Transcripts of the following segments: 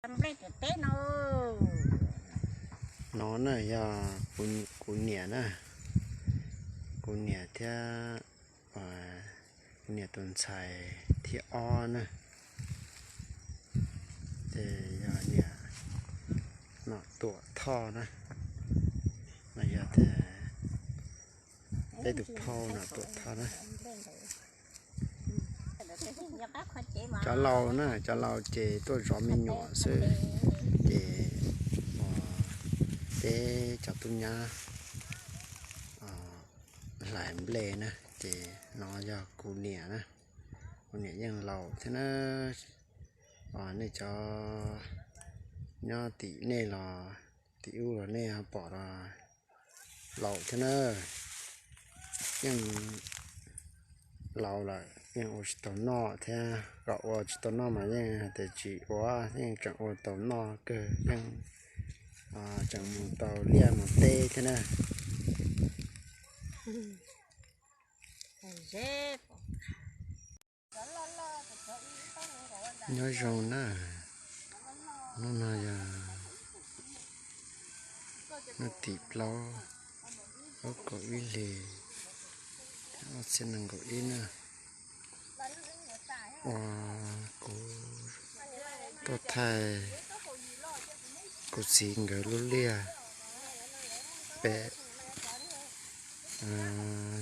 Nplej tim teb no. No na yog kuv niam na, kuv niam thiab kuv niam tus ntxhais thib ob na, ces yog niam Nom Tuam Thoj na, no yog tias peb tus phauj Nom Tuam Thoj na. Cov laus na, cov laus ces tuaj zov me nyuam xwb, ces peb cov tub nyab hlais nplej na, ces no yog kuv niam na, kuv niam yeej laus thiab na. Nej cov nyob tim nej los tim ub los nej ho pom los laus thiab na, yeej laus lawm yeej ua tsis tau noj thiab, kom ua tsis tau noj mas yeej hais tias tsis ua, yeej tseem ua tau noj kawg, yeej tseem mus tau liaj mus teb thiab na. Nyob zoo na, hnub no yog hnub tim plaub, lub kaum ib hlis, ob txhiab nees nkaum ib na. Ua, kuv tuaj thaij kuv txiv nkawd lub liaj pem,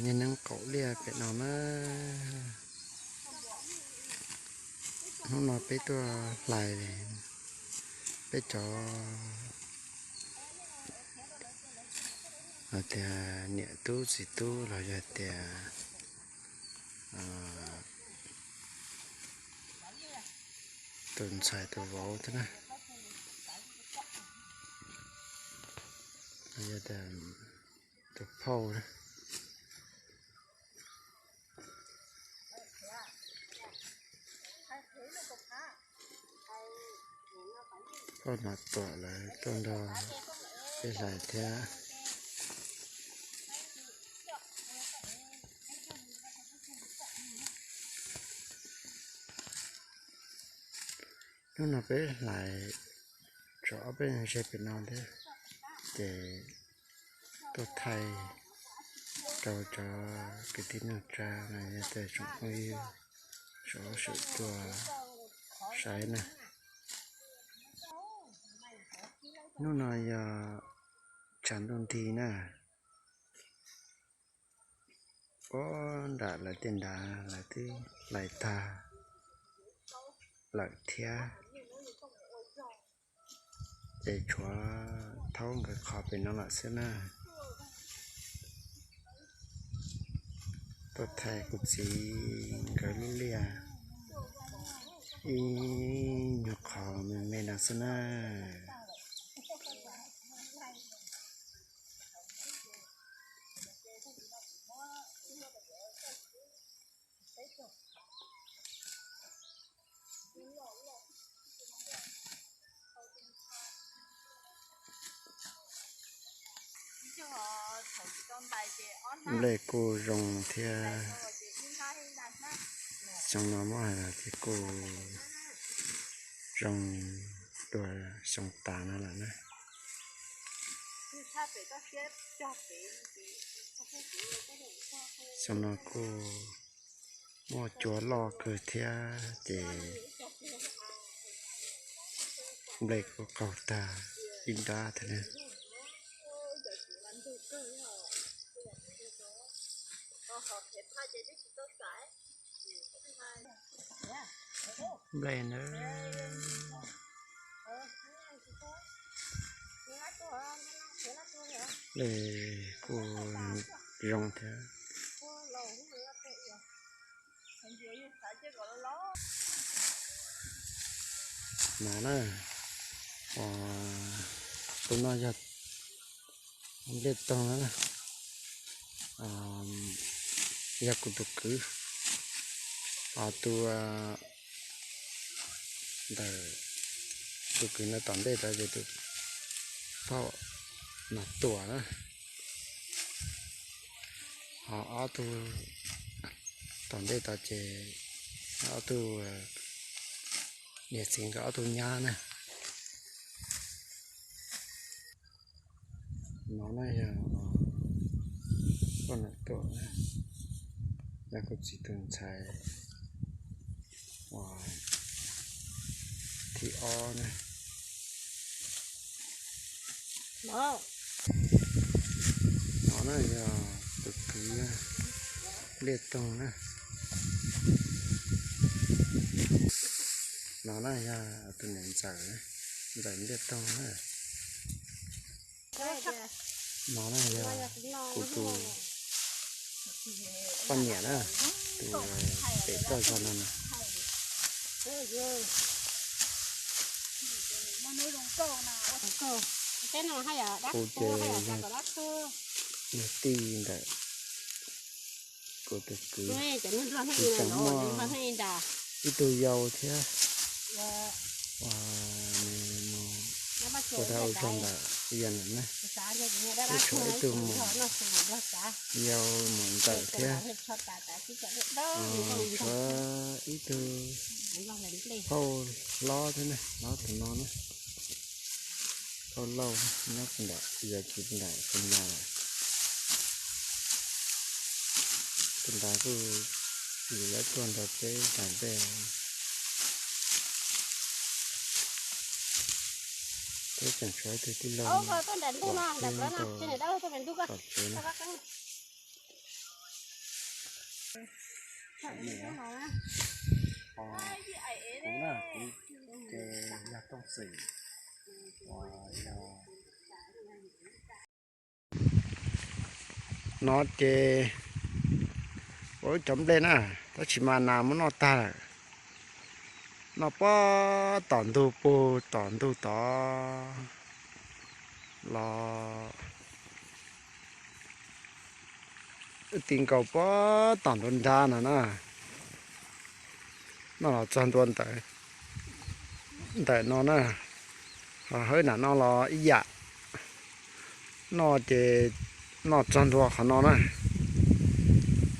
niaj neeb qaum liaj pem no na. Hnub no peb tuaj hlais peb cov hais tias niam tub txiv tub los yog tias tus ntxhais tus vauv thiab na, los yog tias tus phauj na. Phauj Nom Tuam lawv tuaj nrog peb hlais thiab. Hnub no peb hlais tshuav ob peb ze pem no thiab, ces tuaj thaij rau cov kwv tij neej tsa los yog tias tsoom phooj ywg sawv daws tuaj saib na. Hnub no yog tshav ntuj nti na, ua nram lawv tej nrad lawv twb hlais tag lawm thiab, ces tshuav Thaub nkawd qhov pem no lawm xwb na. Tuaj thaij kuv txiv nkawd lub liaj ib nyuag qho me me no xwb na. Nplej kuj zoo thiab, xyoo no muab hais los ces kuj zoo dua xyoo tas no lawm na. Xyoo no kuj muaj cua loj kawg thiab ces nplej kuj qaug tag ib nrab thiab na. Nplej na, nplej kuj zoo thiab. Mas na, tus no yog nplej toog na, yog kuv tus kwv, tus ntawm tus kwv no tom ntej tod ces tus phauj Nom Tuam na, ho ob tug tom ntej tod ces ob tug niam txiv nkawd ob tug nyab na. No na yog poj niam tuaj, yog kuv txiv tus ntxhais uas thib ob na. No na yog tus kwv Npliaj Toog na. No na yog tus niam ntxawm, ntxawm Npliaj Toog na. No na yog kuv tus poj niam na, tus pem toj zog no na. Kuv ces yog tij ntawm kuv tus kwv, kuv tseem muaj ib tug yau thiab. Ua, mus ua dab ua zog ntawm yam na, kuj tshuav ib tug mus yau mus ntawm thiab. Tshuav ib tug phauj hlob thiab na, hlob tus no na. Phauj Lauj nyob ntawm, yog tsis ntawm tus no. Tus ntawd kuj yim lawv tuaj nrog peb tas npej. Peb tseem tshuav ib tug tij laug tuaj tom tsev na. Kuv na, kuv ces yog Tooj Xwm, yog no ces ua wb cov nplej na, tab sis mas nas muab noj tag lawm. Noj puag tom ntug puag tom ntug tod los wb ti nkaus puag tom nruab nrab no na. Noj los txog ntua ntawd, ntawm no na, ho hawb nas noj los ib yam. Noj ces noj txog ntua qhov no na,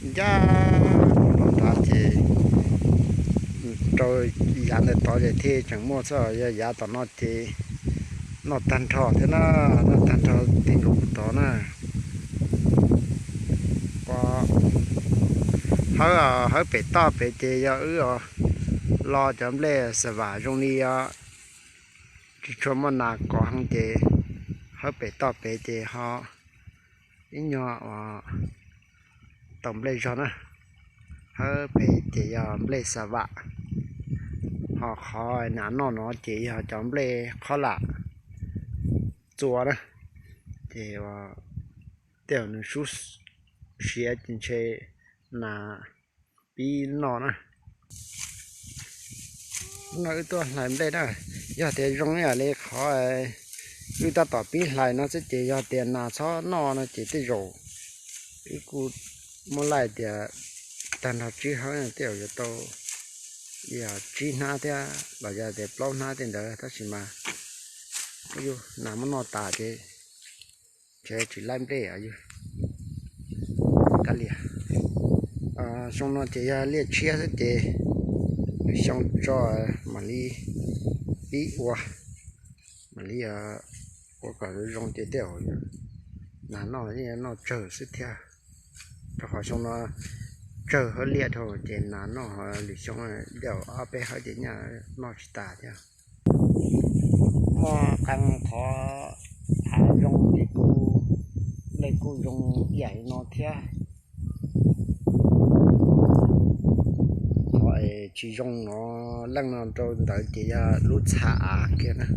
ncaj qhov no nrad ces rau yav ntawm tod ces thiaj tseem muaj xwb, yog yav tom no ces noj tag nrho thiab na, noj tag nrho ti nkaus puag tod na. Hawb, hawb pem toj pem ces yog wb los cov nplej xa vam zoo li os, tsis tshua muaj nas kov heev ces hawb pem toj pem ces ho ib nyuag tau nplej zog na. Hawb pem ces yog nplej xa vam, ho qhov nas noj no ces yog cov nplej qhob lam txua na. Ces tej zaum nws sub siav ces ntshe nas pib noj na. No wb tuaj hlais nplej na, yog tias zoo ib yam li qhov wb tab tom pib hlais no xwb ces yog tias nas txhob noj no ces tej zaum wb kuj muab laij tias tag nrho tsib hawb tej zaum yuav tau yog tsib hnab thiab los yog tias plaub hnab tej ntawd, tab sis mas yus nas muab noj tas ces ntshe tsis laib nplej os yus. Kav liam, xyoo no ces yog liaj tshiab xwb ces lwm xyoo tso mam li pib ua, mam li ua kom zoo zoo ces tej zaum nas noj noj tsawg xwb thiab. Rau qhov xyoo no tsawg hawb liaj dhau ces nas noj, lwm xyoo tej zaum ob peb hawb ces nyaj noj tsis tas thiab. Muaj qee qhov hav zoo ces kuj, nplej kuj zoo ib yam li no thiab. Qhov es tsis zoo no, leej no rau ntawd ces yog lub txha av kiag na.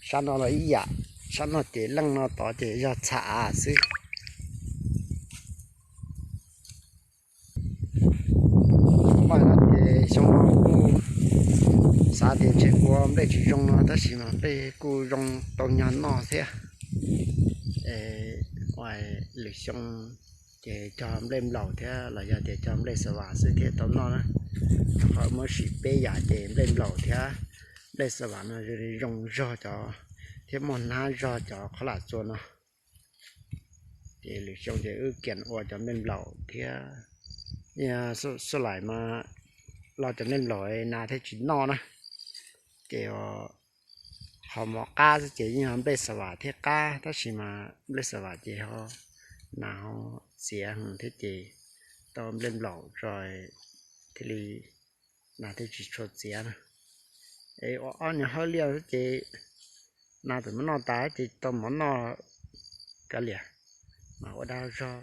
Sab no los ib yam, sab no ces leej no tod ces yog txha av xwb. Mas no ces xyoo no kuj xav tias ntshe ua nplej tsis zoo no tab sis mas nplej kuj zoo tau nyuag noj thiab. Lwm xyoo ces cog nplej nplaum thiab los yog tias cog nplej xa vam xwb thiaj tau noj na. Rau qhov muab sim peb yam ces nplej nplaum thiab nplej xa vam no zoo zog cov thiab muaj hnab zog cov qhob lam txua no. Ces lwm xyoo ces wb kiam ua cov nplej nplaum thiab. Xub lais mas los cov nplej nplaum nas thiaj tsis noj na. Ces Qhov mov qab xwb ces yeej yog nplej xa vam thiab qab, tab sis mas nplej xa vam ces ho nas ho txiav heev thiab ces tau nplej nplaum tso thiaj li nas thiaj tsis tshua txiav na. Es ua ob niag hawb liaj xwb ces nas txawm muab noj tas ces tau mov noj kav liam, mas ua dag zog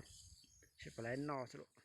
seb puas laib noj xwb lauj.